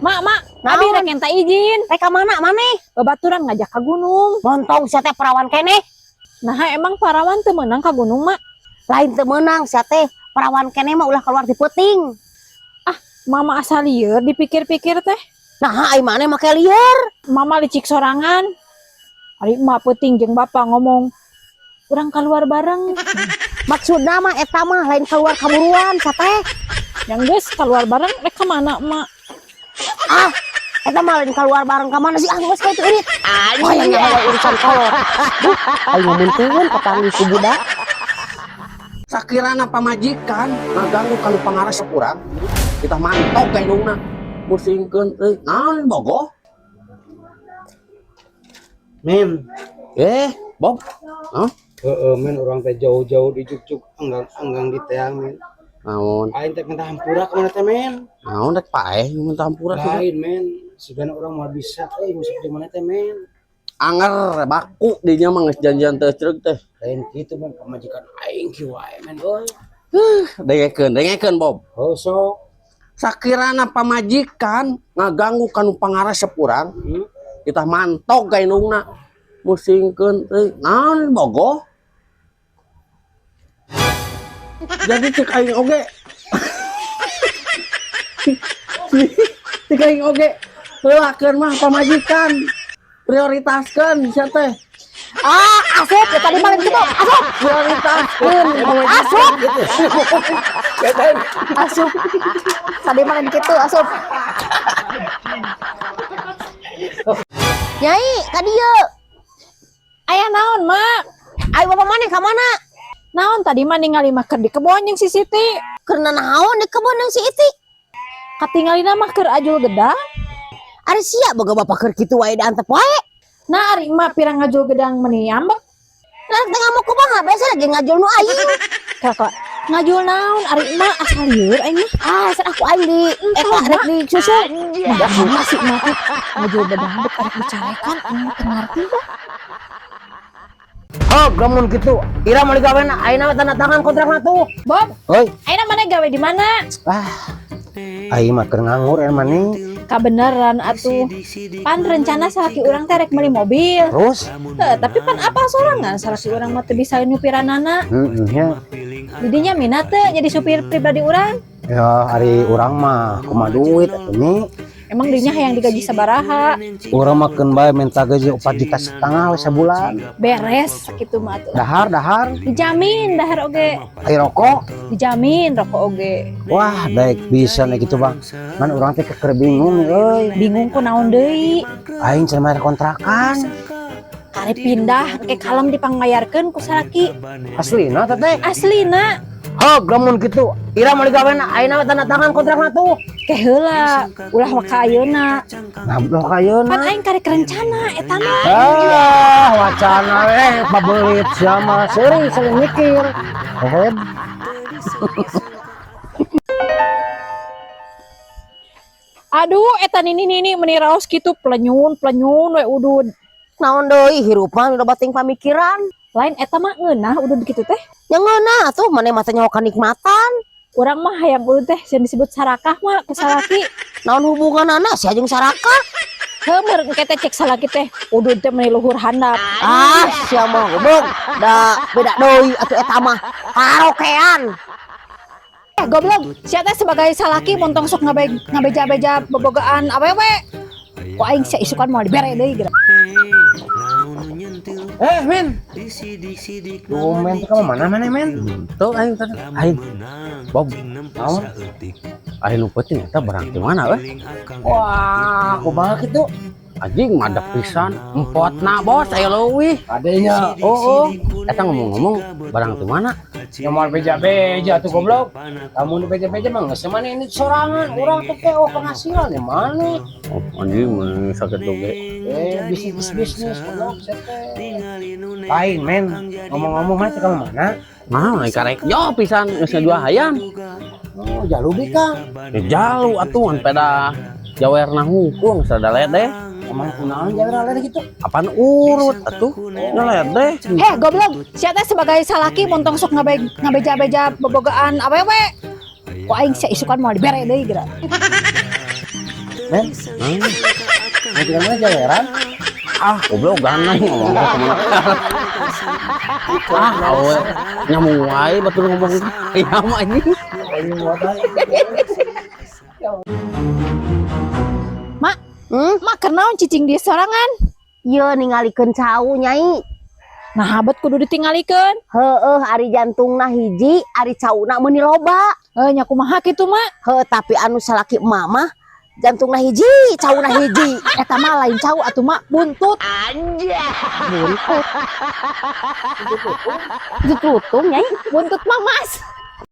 Mak, mak, abi Naon? Rek minta izin. Rek ka mana maneh? Babaturan ngajak ka gunung. Montong sia teh, perawan keneh. Nah, emang parawan teu meunang ka gunung, mak? Lain teu meunang sia teh, perawan keneh mah ulah keluar di peuting. Mama asa lieur dipikir-pikir teh. Nah, ai maneh make lieur. Mama licik sorangan. Ari emak peuting jeung bapak ngomong, urang keluar bareng. Maksudna mah eta mah lain keluar kaburuan sia teh. Yang geus keluar bareng rek ka mana, mak? Ah, eta mah lain keluar bareng ka mana sih? Ah, geus kitu irit. Wah, yang nyawa urusan kolot. Duh, aing ngumunteun kapanggih ku budak. Sakirana pamajikan ngaganggu ka nu pangaresep urang, kita mantok ka indungna, pusingkeun euy, naon bogoh. Men, Eh, Bob. Hah? Heeh men, urang teh jauh-jauh di juk-juk enggang-enggang di teang, men. Naon? Aing teh minta hampura ka mana teh, men? Naon rek paeh minta hampura sih? Lain, men, sigana urang moal bisa euy musik di mana teh, men. Anger baku dinya mah geus janjian teh ceureuh teh. Lain kitu, men, pamajikan aing kieu wae, men euy. Dengekeun, dengekeun, Bob. Oh, sok. Sakirana pamajikan ngaganggu ka nu pangaresep urang, kita mantok ka indungna, pusingkeun euy, naon bogoh. Jadi cek aing oge, cek aing oge, heulakeun mah pamajikan, prioritaskeun sia teh. Ah, asup, ya tadi malam gitu. Asup, Prioritaskeun pamajikan. Asup. Asup. Tadi malam gitu, asup. Nyai, ka dieu. Aya naon, mak? Ayo bapak maneh ka mana? Naon, tadi mah ningali mah keur di kebon jeung si Siti. Keur naon di kebon jeung si Iti? Katingalina mah keur ajul gedang. Ari sia boga bapak keur kitu wae diantep wae. Nah, ari emak pirang ngajul gedang meni ambek. Lah, teh ngamuk kumaha? Biasa lagi ngajul nu aing. Kakak, ngajul naon? Ari emak asa lieur aing mah. Ah, ser aku aing di eta rek di susu. Nah, masih emak teh ngajul gedang bek arek dicarekan, aing teu ngarti dah. Oh, lamun kitu. Ira mau digawe ayeuna mah tanda tangan kontrakna tuh. Bob, Oi, ayeuna mana gawe di mana? Ah. Aing mah keur nganggur eta mah nih. Kabeneran atuh. Pan rencana salaki urang teh rek meuli mobil. Terus? Heuh, tapi pan apa sorangan salaki urang mah teu bisa nyupiranana. Heeh nya. Didinya minat teu jadi supir pribadi urang? Ya, ari urang mah kumaha duit atuh nih. Emang dinya hayang digaji sabaraha? Urang mah keun bae minta gaji 4,5 juta we sabulan. Beres sakitu mah atuh. Dahar, dahar. Dijamin dahar oge. Ai rokok? Dijamin rokok oge. Wah, daek bisa nih gitu, Bang. Ngan urang teh keur bingung euy. Bingung ku naon deui? Aing cenah bayar kontrakan. Kari pindah ke kalem dipangmayarkeun ku salaki. Aslina teh teh? Aslina. Oh, lamun kitu. Ira mau digawe ayeuna mah tanda tangan kontrakna tuh. Ke heula, ulah waka ayeuna. Nah, blok ayeuna. Pan aing karek rencana eta mah. Ah, wacana pabelit sia mah sering sering mikir. Head. Aduh, eta nini nini meni raos kitu plenyun plenyun we udud. Naon deui hirup mah loba teuing pamikiran. Lain eta mah ngeunah udud kitu teh. Nya ngeunah atuh maneh mah teh nyaho kanikmatan. Urang mah hayang udud teh sieun disebut sarakah mah ku salaki. Naon hubunganana sia jeung sarakah? Heuh, meureun engke teh cek salaki teh udud teh meni luhur handap. Ah, sia mah goblok. Da beda deui atuh eta mah. Karaokean. Eh, goblok, sia teh sebagai salaki montong sok ngabeja-beja bobogaan awewe. Ku aing sia isukan moal dibere deui geura. Eh, men. Tuh, men, tuh kamu mana mana, men? Tuh aing tadi. Aing. Bob, Naon? Aing nu penting eta barang di mana we? Wah, kumaha kitu? Anjing madep pisan, empotna bos aya leuwih. Adenya. Oh, oh. Eta ngomong-ngomong barang di mana? Ya moal beja-beja tuh goblok. Kamu nu beja-beja mah geus mana ini sorangan, urang tuh teh oh penghasilan di mana? Oh, anjing mah sakit oge. Eh, bisnis bisnis goblok sia teh. Lain, men, ngomong-ngomong mana teh kamu mana? Nah, naik karek jo pisan geus ngajual hayam. Oh, jalu bi Kang. Ya jalu atuh ngan peda jawerna hungkul geus ada ledeh. Emang kunaon jawer ledeh gitu? Apaan urut atuh? Ngeledeh. Eh, goblok, sia teh sebagai salaki montong sok ngabeja-beja bobogaan awewe. Ku aing sia isukan moal dibere deui geura. Men. Mau mana jaweran? Ah, goblok ganang ngomong kemana. Ah, awe nyamung wae batur ngomong. Iya mah anjing. Mak, mak kenaon cicing di sorangan? Ieu ningalikeun cau, Nyai. Nah, abet kudu ditinggalikeun. Heeh, ari jantungna hiji, ari cauna meuni loba. Eh, nya kumaha kitu, Mak? Heuh, tapi anu salaki emak mah jantungna hiji, cauna hiji. Eta mah lain cau atuh, Mak, buntut. Buntut. Buntut lutung, Nyai. Buntut mah mas.